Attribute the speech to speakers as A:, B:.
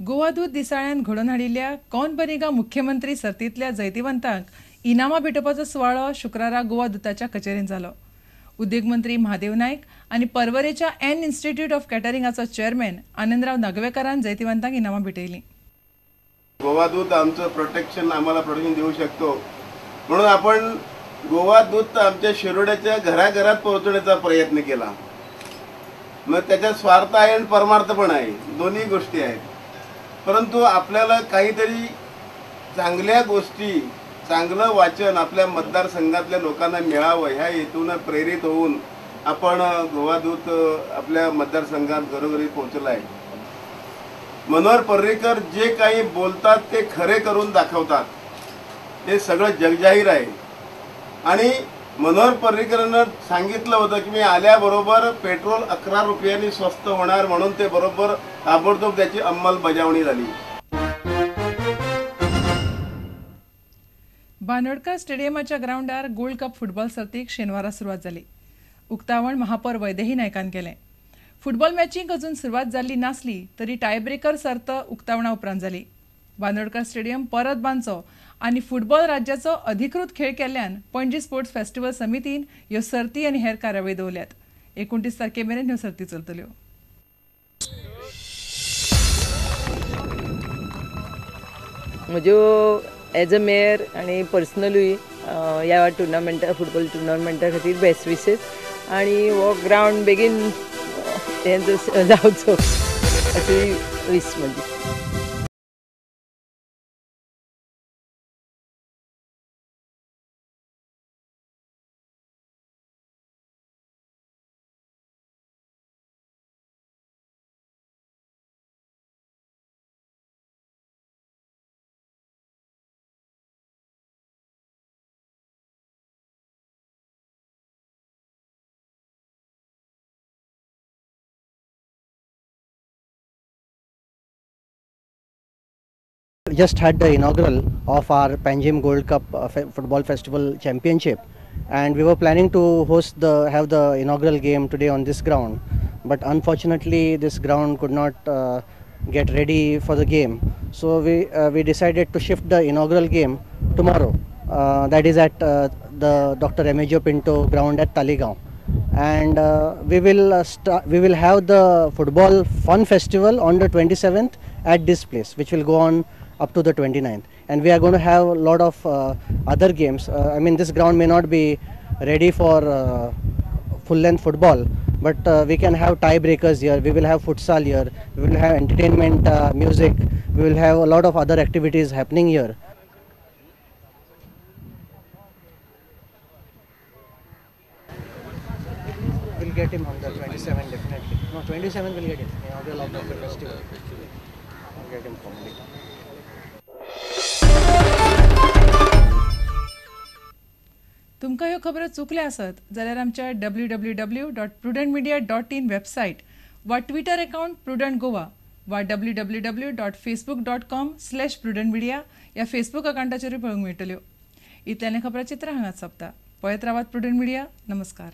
A: गोवा दूत दिसाळ्यान घडोवन हाडिल्ल्या कौन बनेगा मुख्यमंत्री सर्तींतल्या जैतिवंतांक इनामां भेटोवपाचो सुवाळो शुक्रारा गोवा दूताच्या कचेरेंत जालो. उद्देग मंत्री महादेव नायक आनी पर्वरेच्या एन इन्स्टिट्यूट ऑफ कॅटरिंगाचो चेअरमॅन आनंदराव नागवेकारान जैतिवंतांक इनामां भेटयलीं.
B: गोवा दूत आमचं प्रोटेक्शन, आम्हाला प्रोटेक्शन देऊ शकतो म्हणून आपण गोवा दूत आमच्या शिरोड्याच्या घराघरात पोहोचवण्याचा प्रयत्न केला. मग त्याच्यात स्वार्थ आहे आणि परमार्थ पण आहे, दोन्ही गोष्टी आहेत. परंतु आपल्याला काहीतरी चांगल्या गोष्टी, चांगलं वाचन आपल्या मतदारसंघातल्या लोकांना मिळावं ह्या हेतूनं प्रेरित होऊन आपण गोवा दूत आपल्या मतदारसंघात घरोघरी पोहोचला आहे. मनोहर पर्रीकर जे काही बोलतात ते खरे करून दाखवतात, ते सगळं जगजाहीर आहे. आणि मनोहर पर्रीकरांना सांगितलं होतं की मी आल्याबरोबर पेट्रोल 11 रुपयांनी स्वस्त होणार, म्हणून ते बरोबर ताबडतोब त्याची अंमलबजावणी झाली.
A: बांदोडकर स्टेडियमाच्या ग्रावंडार गोल्ड कप फुटबॉल सर्तीक शेनवारा सुरवात जाली. उक्तावण महापौर वैदेही नायकान केलें. फुटबॉल मॅचींक अजून सुरवात जाल्ली नासली तरी टायब्रेकर सर्त उक्तावणा उपरांत जाली. बांदोडकर स्टेडियम परत बांदचो आनी फुटबॉल राज्याचो अधिकृत खेळ केल्ल्यान पणजी स्पोर्ट्स फेस्टिवल समितीन ह्यो सर्ती आनी हेर कार्यावळी दवरल्यात. 29 तारखे मेरेन ह्यो सर्ती चलतल्यो.
C: म्हज्यो एज अ मेयर आनी पर्सनलूय ह्या टुर्नामेंटा, फुटबॉल टुर्नामेंटा खातीर बेस्ट विशेस आनी हो ग्रावंड बेगीन हें जावचो अशी वीस म्हजी.
D: Just had the inaugural of our Panjim Gold Cup Football Festival Championship, and we were planning to have the inaugural game today on this ground, but unfortunately this ground could not get ready for the game, so we decided to shift the inaugural game tomorrow, that is at the Dr. Remigio Pinto ground at Taleigao, and we will have the football fun festival on the 27th at this place, which will go on up to the 29th, and we are going to have a lot of other games. I mean, this ground may not be ready for full-length football, but we can have tie breakers here, we will have futsal here, we will have entertainment, music, we will have a lot of other activities happening here. We'll get him on the 27th definitely. No, 27th we'll get him. Inaugural of the festival. We'll get him formally.
A: तुमकां ह्यो खबरो चुकल्या आसत जाल्यार आमच्या www.prudentmedia.in website वा Twitter account prudent Goa वा www.facebook.com/prudentmedia ह्या Facebook अकाउंटाचेरूय पळोवंक मेळटल्यो. इतल्यान खबराचित्र हांगाच सोंपता. पळयत रावात प्रुडंट मिडिया. नमस्कार.